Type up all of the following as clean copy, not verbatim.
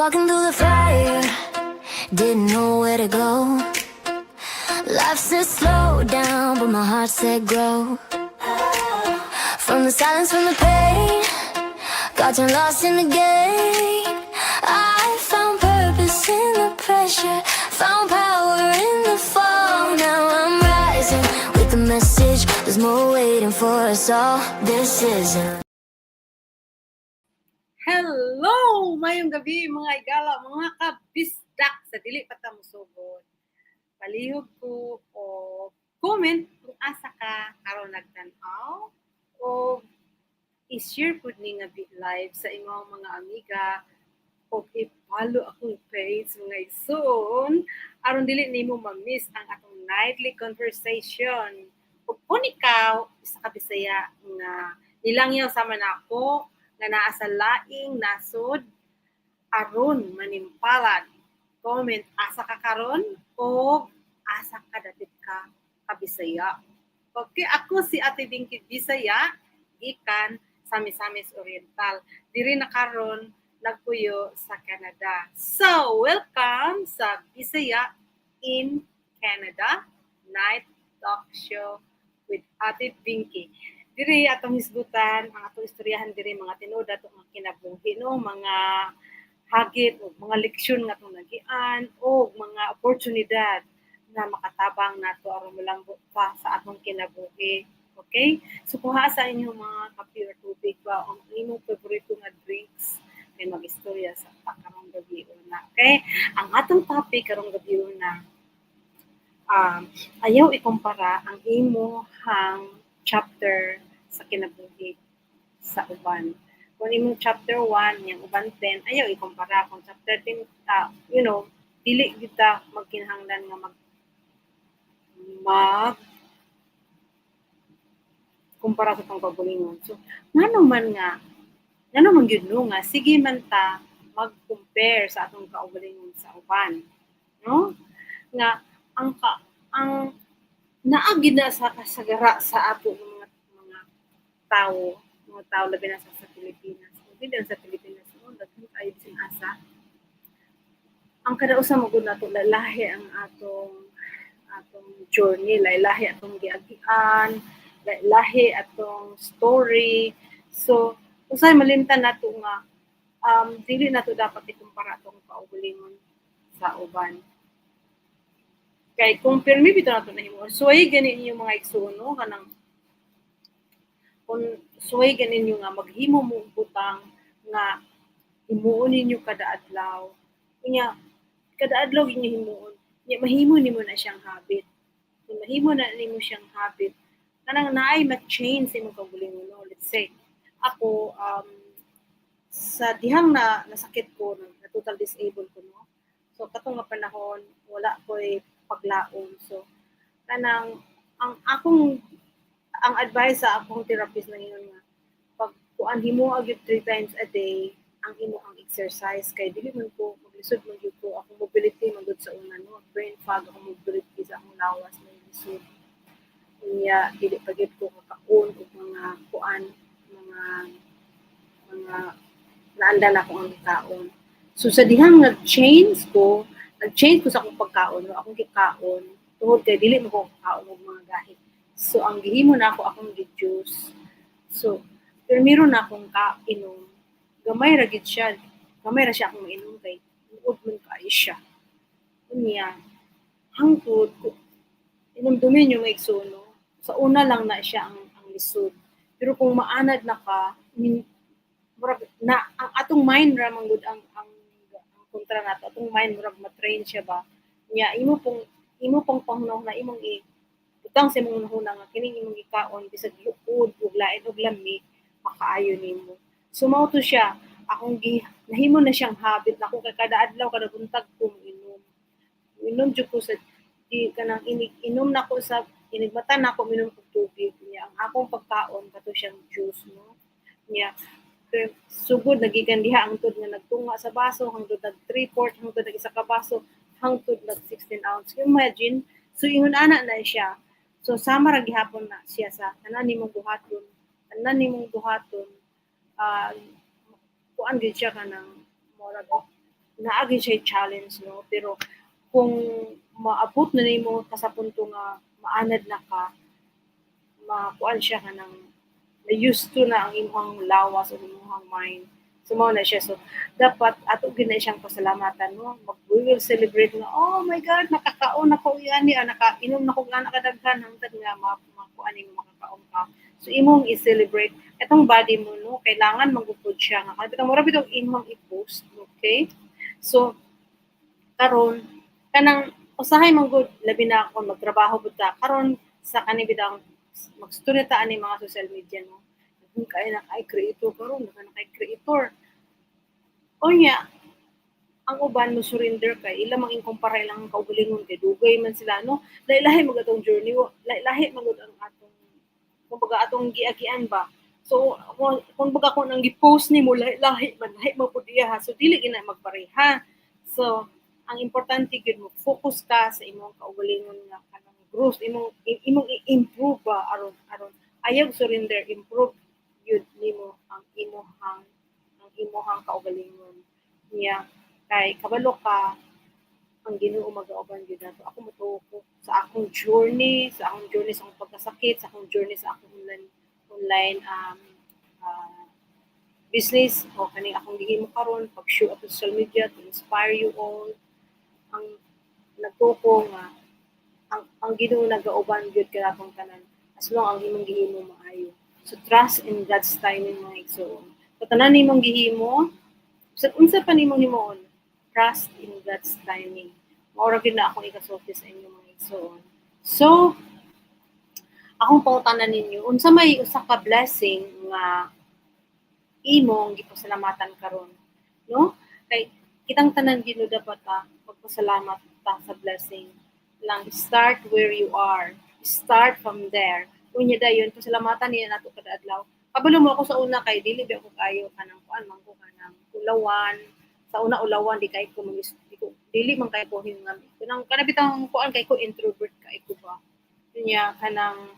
Walking through the fire, didn't know where to go. Life said slow down, but my heart said grow. From the silence, from the pain, got turned lost in the game. I found purpose in the pressure, found power in the fall. Now I'm rising with the message. There's more waiting for us all. This isn't. Hello! Maayong gabii, mga igala, mga kabisdak sa dili pa ta mosugod. Palihog ko o comment kung asa ka karon nagtan-aw o i-share pud ni nga live sa imong mga amiga o i-follow akong page, mga igsoon, aron dili nimo ma-miss ang atong nightly conversation. Ug kung ikaw isa ka Bisaya nga nilangyaw sama nako nga naa sa laing nasod aron manimpalad, comment asa ka karon o asa ka dapit ka ka Bisaya. Okay, ako si Ate Binky, Bisaya gikan sa Misamis Oriental. Diri na karon nagpuyo sa Canada. So, welcome sa Bisaya in Canada Night Talk Show with Ate Binky. Diri atong hisgutan ang atong istoryahan diri, mga tinuod ato nga kinabuhi, no, mga hagit o mga leksyon nga atong nagian o mga oportunidad na makatabang nato aron molambo pa sa atong kinabuhi. Okay? So kuha sa inyong mga kape or tubig ba, ang imong paborito nga drinks, kay mag-istorya sa ta karong gabi una. Okay? Ang atong topic karong gabi una, ayaw ikumpara ang imuhang chapter sa kinabuhi sa uban. Kung imong chapter 1, yang uban 10, ayaw ikumpara. Kung chapter 10, dili kita magkinahanglan nga mag mag kumpara sa atong kaugalingon. So, ngano man gyud no nga sige man ta mag-compare sa atong kaugalingon sa uban, no? Nga ang naa gyud na sa kasagara sa ato ng mga tao labi na sa Pilipinas. Kung dili lang sa Pilipinas, no, daghan kaayo bisan asa. Ang kada usa mo gud nato lahi ang atong atong journey, lahi atong giagian, lahi atong story. So, usahay malimtan nato nga dili nato dapat ikumpara atong kaugalingon sa uban. Kay kung pirmi bitaw nato nahimo, suway gani ninyo, mga igsoon, no, kanang kung suway gani ninyo nga maghimo mo og butang nga himuon ninyo kada adlaw. Unya kada adlaw inyo himuon, nya mahimo nimo na siyang habit. Kung mahimo na nimo siyang habit, kanang naay ma-change sa imong kaugalingon, no. Let's say, ako, sa dihang na nasakit ko, na total disabled ko, no. So katong nga panahon, wala ko'y paglaom. So kanang ang akong ang advice sa akong therapist na ingon nga pag kuan, himo gyud three times a day ang imo ang exercise, kay dili man ko maglisod man gyud ko, akong mobility man gud sa una, no, brain fog, akong mobility sa akong lawas may lisod. Unya dili pa gyud ko kakaon og mga kuan, mga naandan ako ang kaon. So sa dihang nag-change ko sa akong pagkaon, no, akong gikaon tungod kay dili mo ko kakaon og mga gahi. So ang gihimo na ako, akong gi-juice. So pero meron na akong kainom. Gamay ra gid siya. Gamay ra siya akong mainom kay muod man kaayo siya. Unya hangtod ko inumdumin yung mga igsoon, no? Sa una lang na siya ang lisod. Pero kung maanad na ka, murag na ang atong mind ra man gud ang kontra nato. Atong mind murag ma-train siya ba. Nya imo pong panghunahuna na imong i butang sa imong hunahuna nga kining imong gikaon, bisag luod ug lain ug lami, makaayo nimo. So mao to siya, akong gi nahimo na siyang habit nako kay kada adlaw, kada buntag ko moinom. Inom jud ko sa di kanang inig inom nako sa inigmata nako, minom kog tubig. Nya ang akong pagkaon kato siyang juice, no. Nya pero sugod nagikan diha hangtod nga nagtunga sa baso, hangtod nag 3/4, hangtod nag isa ka baso, hangtod nag 16 ounce. Imagine, so ingon ana na siya. So sama ra gihapon na siya sa tanan nimong buhaton, kuan gyud siya, kanang murag Naa gyud siya challenge, no? Pero kung maabot na nimo ka sa punto nga maanad na ka, makuan siya ka ng na used to na ang imong lawas o imong mind. So mao na siya. So dapat ato gyud na siyang pasalamatan, no? We will celebrate nga, "Oh my God, nakakaon ako yani, ah, nakainom na ko ana kadaghan," hangtod nga makuan nimo, makakaon ka. So imong i-celebrate itong body mo, no? Kailangan magupod siya nga bitong mura bitong imong i-post, okay? So karon kanang usahay man gud, labi na kung magtrabaho pud ta karon sa kani bitang magstorya ta ani mga social media, no? Kung kaya na kay creator karon, na kay creator. Unya, ang uban mo surrender kay ila mang inkumpara ilang kaugalingon kay dugay man sila, no? Lahi-lahi man atong journey, lahi-lahi man gud ang atong, kumbaga, atong giagian ba. So kung baga kung ang gi-post nimo lahi-lahi man, lahi man pud iya ha. So dili gina magpareha. So ang importante gyud, mo focus ka sa imong kaugalingon nga kanang growth, imong i-improve ba aron ayaw surrender, improve yun nimo ang imuhang kaugalingon niya kay kabalo ka ang Ginoo magauban gyud nato. Ako motuo ko sa akong journey sa akong pagkasakit, sa akong journey sa akong online business o kaning akong gihimo karon pag-show up sa social media to inspire you all. Ang nagtuo ko nga ang Ginoo nagauban gyud kanatong tanan as long ang imong gihimo maayo. So trust in God's timing, mga igsoon. Sa tanan nimong gihimo, sa unsa pa nimong himuon, trust in God's timing. Mao ra gyud na akong ikasulti sa inyo, mga igsoon. So akong pangutana ninyo, unsa may usa ka blessing nga imong gipasalamatan karon, no? Kay kitang tanan Ginoo dapat ta magpasalamat ta sa blessing lang. Start where you are, start from there. Unya dayon pasalamatan niya nato kada adlaw. Kabalo mo ako sa una kay dili ba ako kayo kanang kuan man ko, kanang ulawan sa una, ulawan di kay ko mag di ko dili man kay ko hingam kanang kana bitang kuan kay ko, introvert kay ko ba. Unya kanang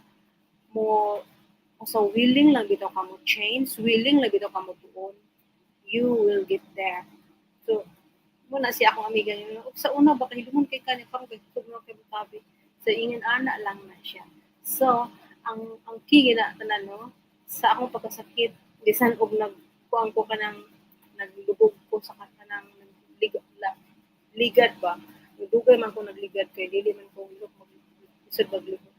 mo so willing lang bitaw ka mo change, willing lang bitaw ka mo tuon, you will get there. So mo na siya akong amiga niya sa una ba, kahilumon kay kani karon kay tugnaw kay mutabi. So ingon ana lang na siya. So ang key na tanan, no, sa akong pagkasakit, bisan og nag kuan ko kanang naglubog ko sa kanang ligad ba, dugay man ko nagligad kay dili man ko mag isod maglubog.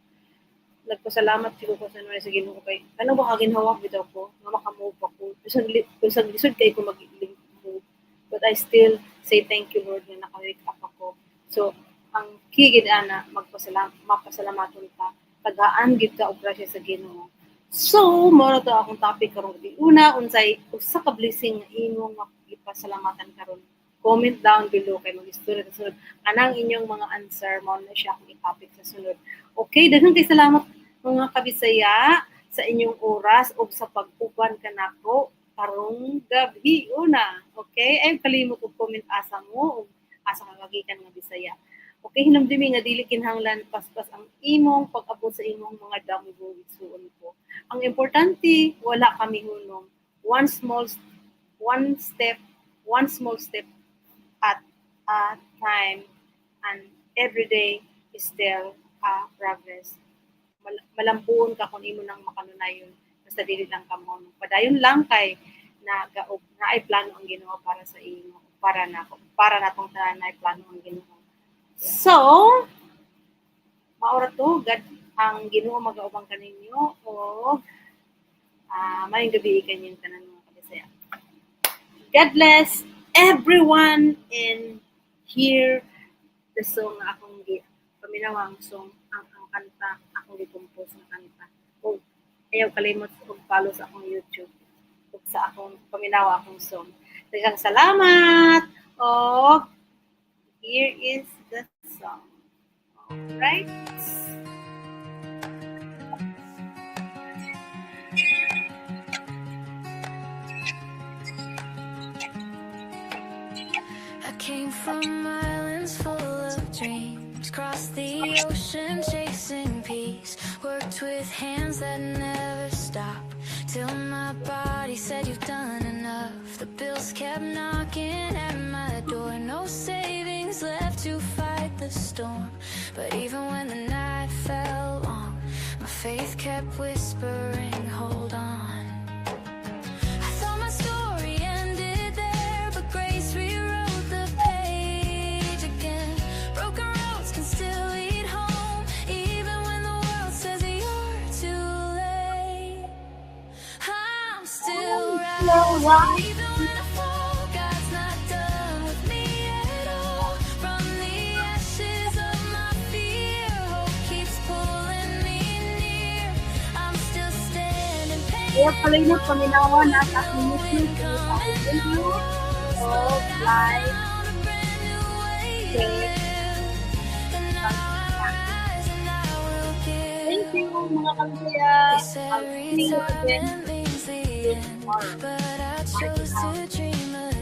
Nagpasalamat siguro ko sa Ginoo kay ano ba kaginhawa bitaw ko nga maka-move ako bisan lisod kay ko mag-move, but I still say thank you, Lord, nga naka-wake up ako. So ang key gid ana, magpasalamat, mapasalamaton ka, tagaan gid ka og grasya sa Ginoo. So mao ra to akong topic karong gabi una, unsay usa ka blessing nga imong mapasalamatan karon? Comment down below kay mag-istorya sa sunod. Anang inyong mga answer, mao na siya akong i-topic sa sunod. Okay, daghang kay salamat, mga kabisaya, sa inyong oras ug sa pag-uban kanako karong gabi una. Okay? Ay kalimot og comment asa mo ug asa ka kagikan nga Bisaya. Okay, hinumdumi nga dili kinahanglan paspas ang imong pag-abot sa imong mga damgo, igsuon ko. Ang importante, wala kami hunong. One small step at a time and every day is still a progress. Malambuon ka kung imo nang makanunayon, basta dili lang ka mo. Padayon lang kay nagaog na ay plano ang Ginoo para sa imo, para na para natong tanan na ay plano ang Ginoo. So, maura to, God, ang Ginoo magaubang kaninyo o maayong gabi kanyang tanan, mga kabisaya. God bless everyone and hear the song nga akong gi paminaw ang song, ang kanta akong gi-compose nga kanta. Ug ayaw kalimot og follow sa akong YouTube ug sa akong paminaw akong song. Daghang salamat. Og here is the song. Alright. I came from islands full of dreams, crossed the ocean chasing peace, worked with hands that never stop, till my body said, "You've done enough." The bills kept knocking at my door. the storm. But even when the night felt long, my faith kept whispering, "Hold on." I thought my story ended there, but grace rewrote the page again. Broken roads can still lead home, even when the world says you're too late. I'm still rising, even when I fall. God's not done with me at all. From the ashes of my fear, hope keeps pulling me near. I'm still standing, Kaya palihog paminawa na sa akong YouTube. Thank you. So, like, share. Thank you, mga kabisaya. I'll see you again tomorrow. But I chose to dream.